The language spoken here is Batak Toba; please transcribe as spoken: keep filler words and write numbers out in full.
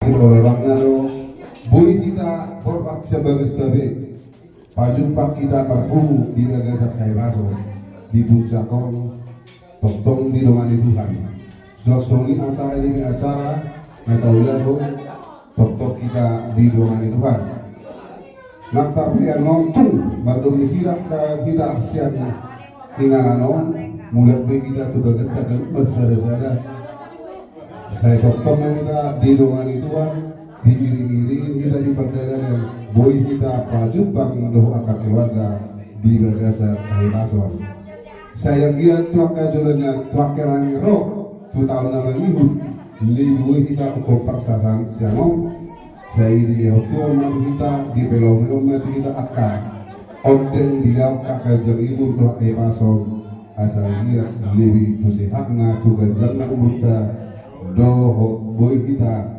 Olo, boi hita borhat sian bagas tabe, pajumpang hita marpungu di bagasan hahipason, di puncak on tongtong didongani Tuhan. Suang songon i acara demi acara na taulahon, tongtong hita didongani Tuhan. Nang tarpilian nontung mardomu sirang hita sian inganan on, mulak be hita tu bagas tagan marsada-sada. Sai tongtong ma hita didongani Tuhan, diiring-iringi hita di pardalanan, boi hita pajumpang dohot angka keluarga di bagasan hahipason. Sai anggiat tu angka joloan on, tu angka na ro tu taon na mangihut, lebih boi hita umpasa sian on. Sai dilehon Tuhan ma tu hita, dipaelehon ma tu hita angka ondeng di laut, angka ganjang ni umur dohot hahipason, asa anggiat lebih tu sehatna, tu ganjangna umurta, dohot boi hita